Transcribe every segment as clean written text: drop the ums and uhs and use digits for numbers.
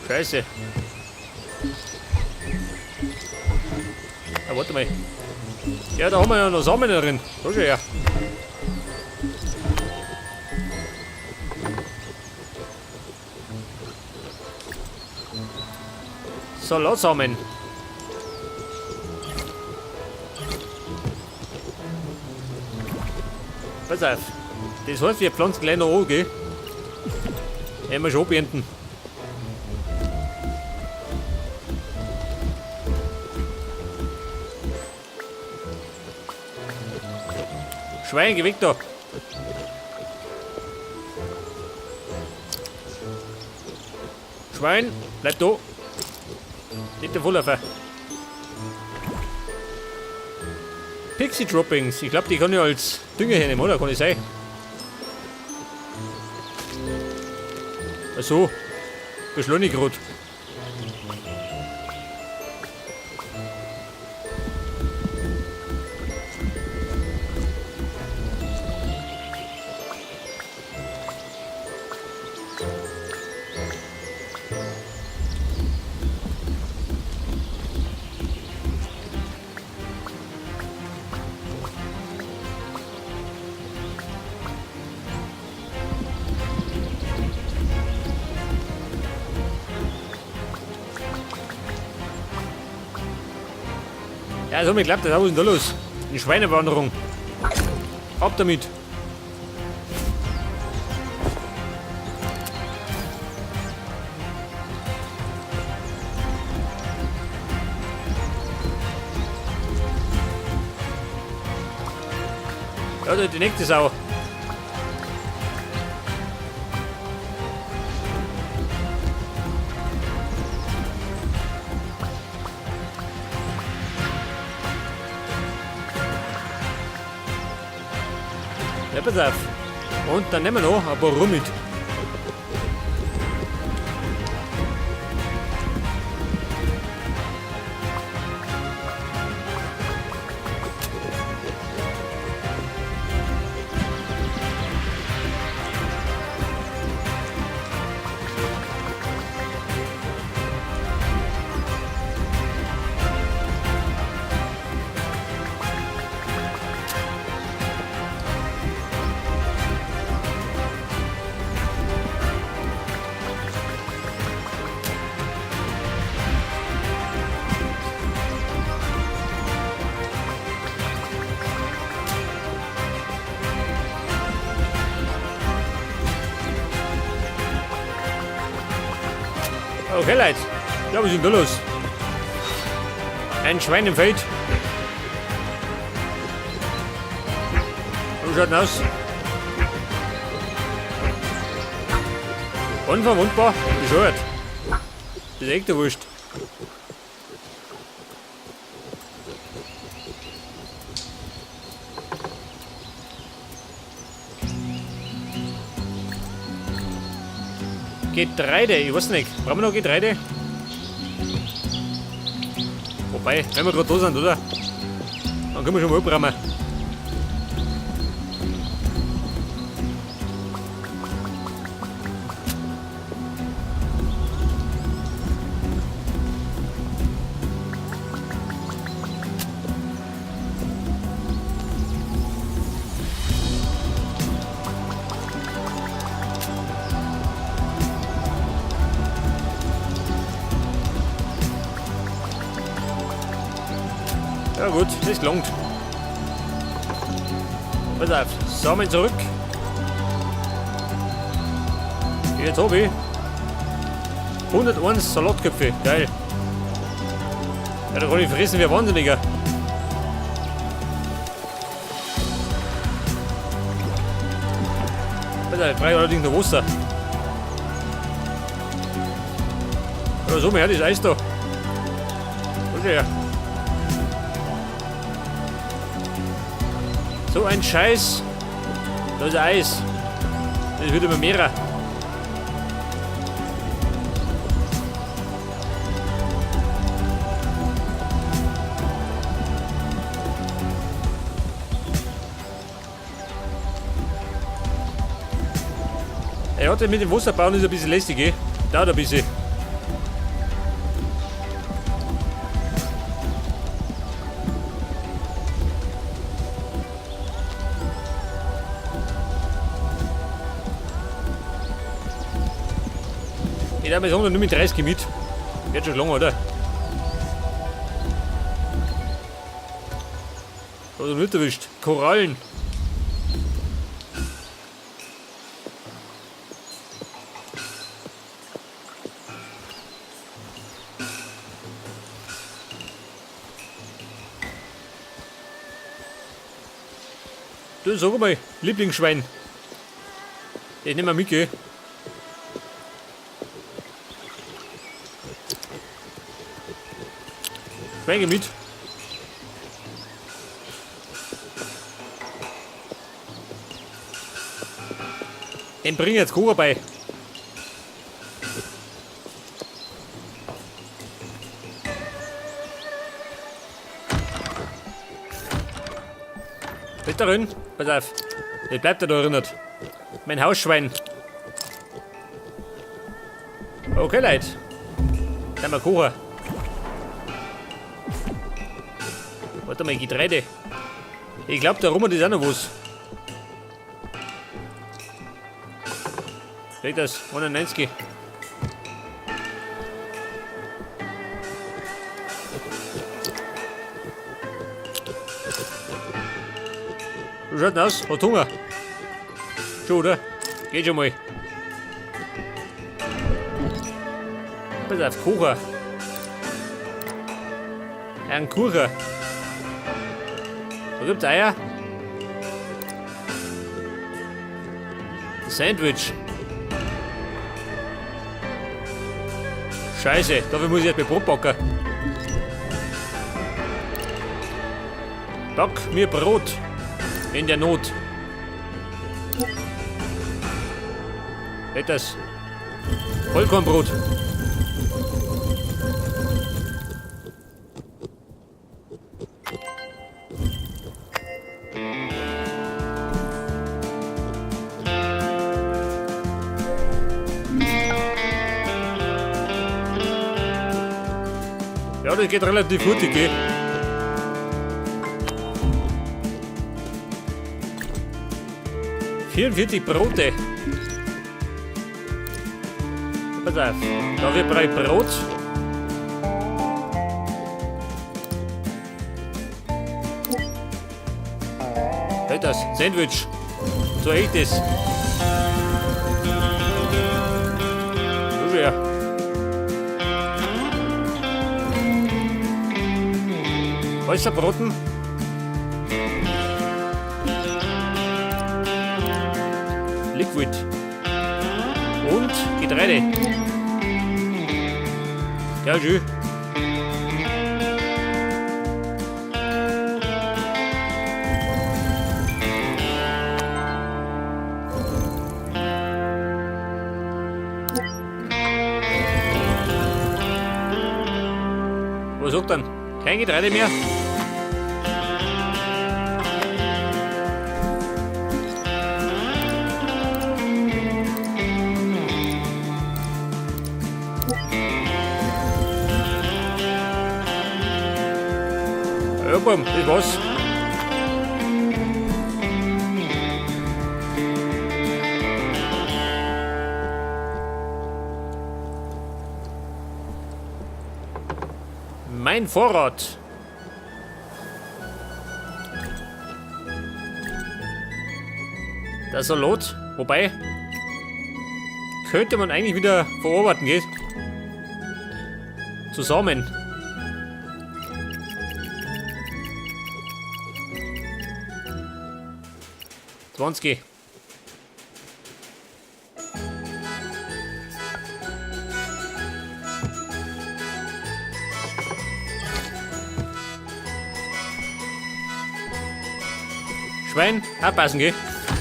Scheiße. Ah, warte mal. Ja, da haben wir ja noch Samen drin. Da schon her. Salatsamen. Pass auf. Das heißt, wir pflanzen gleich noch an, gell? Werden wir schon abernten. Schwein, geh weg da. Schwein, bleib da. Nicht der Volllaufer. Pixie Droppings. Ich glaube, die kann ich als Dünger hernehmen, oder? Kann ich sein? Ach so. Beschleunigt grad. Ja, so, mir klappt das. Was ist denn da los? Eine Schweinewanderung. Ab damit. Ja, die nächste Sau. Ja, pass auf. Und dann nehmen wir noch ein paar Rum mit. Okay, Leute. Ja, was ist denn da los? Ein Schwein im Feld. Wie schaut denn aus? Unverwundbar? Bescheuert. Das ist echt der Wurscht. Getreide, ich weiß nicht. Brauchen wir noch Getreide? Wobei, wenn wir gerade da sind, oder? Dann können wir schon mal abräumen. Ja gut, das gelangt. Pass auf, Samen zurück. Jetzt hab ich 101 Salatköpfe, geil. Ja, da kann ich fressen wie ein Wahnsinniger. Pass auf, ich brauche allerdings noch Wasser. Oder so, mir her das Eis da. Wo ist er? So ein Scheiß. Da ist Eis. Das wird immer mehrer. Ja, das mit dem Wasserbauen ist ein bisschen lästig, eh? Dauert ein bisschen. Ich darf mir sagen, dann nimm ich 30 mit. Wird schon lang, oder? Was hab ich nicht erwischt? Korallen. Du, sag mal, Lieblingsschwein. Ich nehme mal mit, gell? Schwein, geh mit. Den bring ich jetzt Kocher bei. Bist da drin? Pass auf. Der bleibt da drin. Mein Hausschwein. Okay, Leute. Dann mal kochen. Warte mal, Getreide. Ich glaub, da rum ist auch noch was. Krieg das? 91. Wie schaut denn aus? Hat Hunger? Schon, oder? Geht schon mal. Pass auf, Kocher. Ein Kuchen. Da gibt's Eier. Sandwich. Scheiße, dafür muss ich erst mit Brot backen. Back mir Brot. In der Not. Das Vollkornbrot. Ja, das geht relativ hurtig, gell? 44 Brote. Pass auf, da wir brauchen Brot. Halt das, Sandwich. So echt ist. So ja. Wasserbroten. Liquid. Und Getreide. Ja, schön. Was sagt dann? Kein Getreide mehr? Ja, bumm, das war's. Mein Vorrat. Der Salat, wobei, könnte man eigentlich wieder verarbeiten, geht? Zusammen. 20. Schwein, abpassen, gell?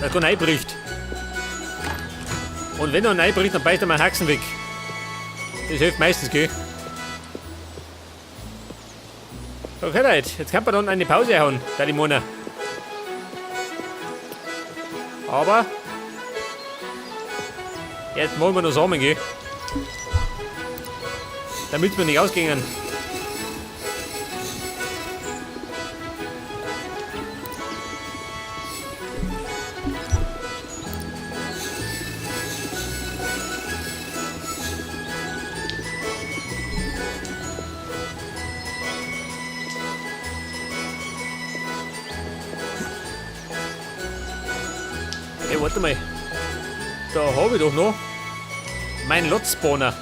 Dass keiner reinbricht. Und wenn er reinbricht, dann beißt er mal Haxen weg. Das hilft meistens, gell? Okay, Leute, jetzt kann man dann eine Pause hauen, da die Mona. Aber jetzt wollen wir noch Samen, gell? Damit wir nicht ausgehen. Ey, warte mal. Da habe ich doch noch meinen Lot-Spawner.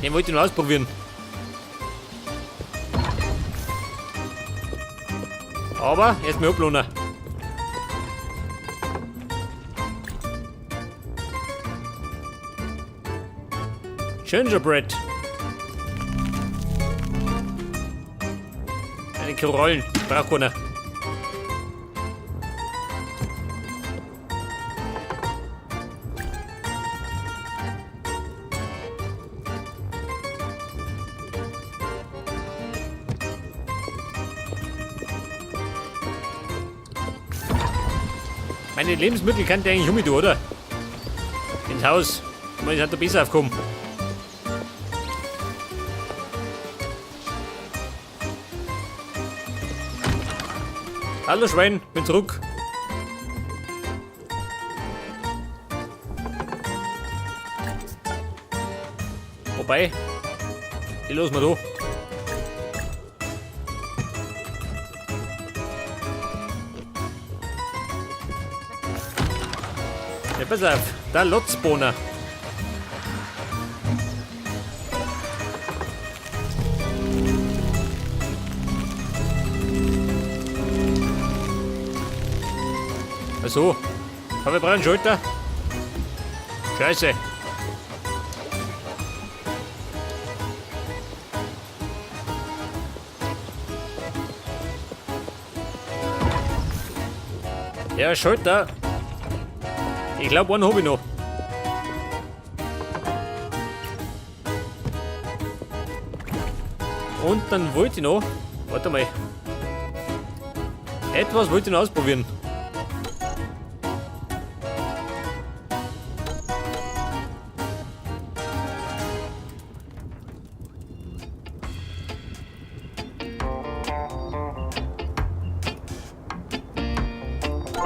Den wollte ich noch ausprobieren. Aber erstmal ablohnen. Gingerbread. Eine Korallen. Braucht keiner. Meine Lebensmittel kann der eigentlich um mich, oder? Ins Haus. Man ist halt da besser aufgekommen. Hallo Schwein, bin zurück. Wobei, die lassen wir da. Ja, pass auf, der Lotzbohner. Ach so, habe ich brauchen Schalter? Scheiße. Ja, Schalter. Ich glaube, einen habe ich noch. Und dann wollte ich noch. Warte mal. Etwas wollte ich noch ausprobieren.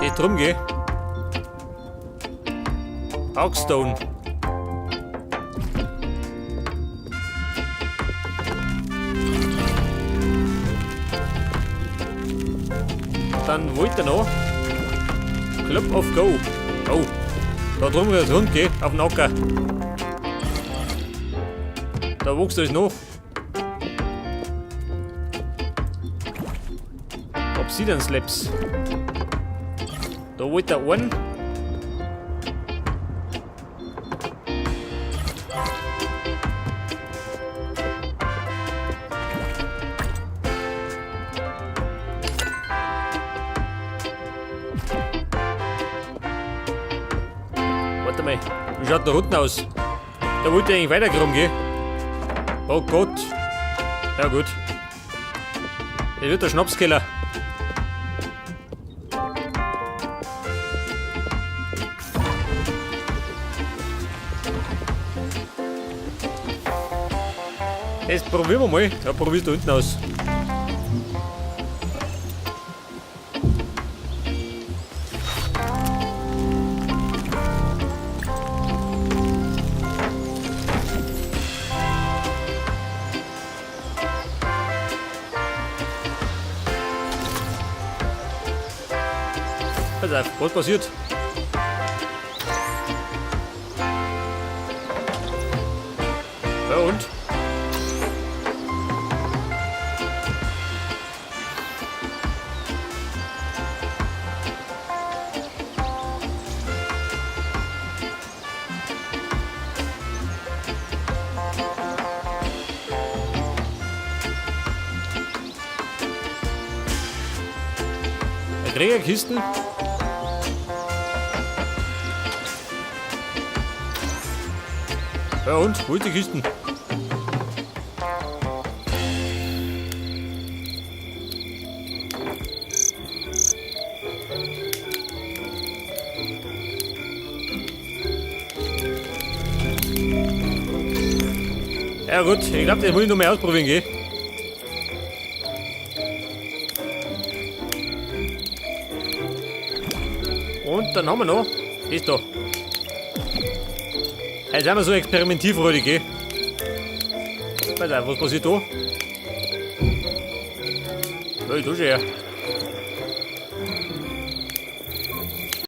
Geht drum, geh. Hawkstone. Dann wollte er noch. Club of Go. Oh. Da drum wird es rund, geh. Auf den Acker. Da wächst alles noch. Obsidian Slabs. Da wollte er einen. Warte mal, wie schaut der unten aus? Da wollte ich eigentlich weiter rum, gell? Oh Gott. Ja gut. Das wird der Schnapskeller. Jetzt probieren wir mal. Ja, probier's da unten aus. Pass auf, was passiert? Ja und? Trägerkisten. Ja und? Wo ist die Kisten? Ja gut, ich glaube, das muss ich noch mal ausprobieren, gell? Und dann haben wir noch das da. Jetzt sind wir so experimentierfreudig, gell? Pass auf, was passiert da? Ja, ich tue schon her.